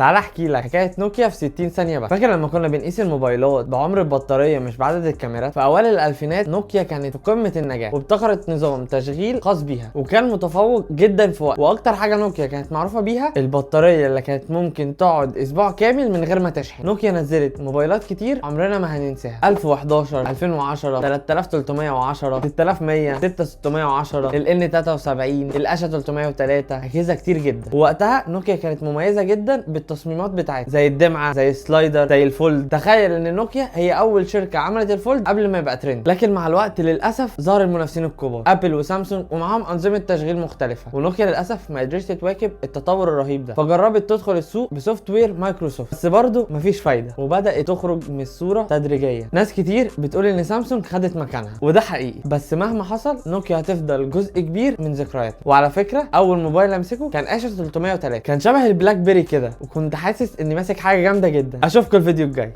تعال احكي لك حكاية نوكيا في 60 ثانية بس. فاكر لما كنا بنقيس الموبايلات بعمر البطارية مش بعدد الكاميرات؟ في اوائل الالفينات نوكيا كانت في قمة النجاح، وابتكرت نظام تشغيل خاص بيها وكان متفوق جدا في وقت. واكتر حاجة نوكيا كانت معروفة بيها البطارية اللي كانت ممكن تقعد اسبوع كامل من غير ما تشحن. نوكيا نزلت موبايلات كتير عمرنا ما هننساها: 1011، 2010، 3310، 6100، 6610، ال N73، الاشا 303، اجهزة كتير جدا. ووقتها نوكيا كانت مميزة جدا بالتصميمات بتاعتها، زي الدمعه، زي ال slider، زي ال fold. تخيل ان نوكيا هي اول شركة عملت ال fold قبل ما يبقى ترند. لكن مع الوقت للاسف ظهر المنافسين الكبار، ابل وسامسونج، ومعاهم انظمة تشغيل مختلفه، ونوكيا للاسف ما قدرتش تواكب التطور الرهيب ده، فجربت تدخل السوق ب software مايكروسوفت، بس برضه مفيش فايده، وبدات تخرج من الصورة تدريجيا. ناس كتير بتقول ان سامسونج خدت مكانها، وده حقيقي، بس مهما حصل نوكيا هتفضل جزء كبير من ذكرياتنا. وعلى فكرة اول موبايل امسكه كان اشا 303، كان شبه البلاك بيري كده، وكنت حاسس اني ماسك حاجة جامدة جدا. اشوفكم الفيديو الجاي.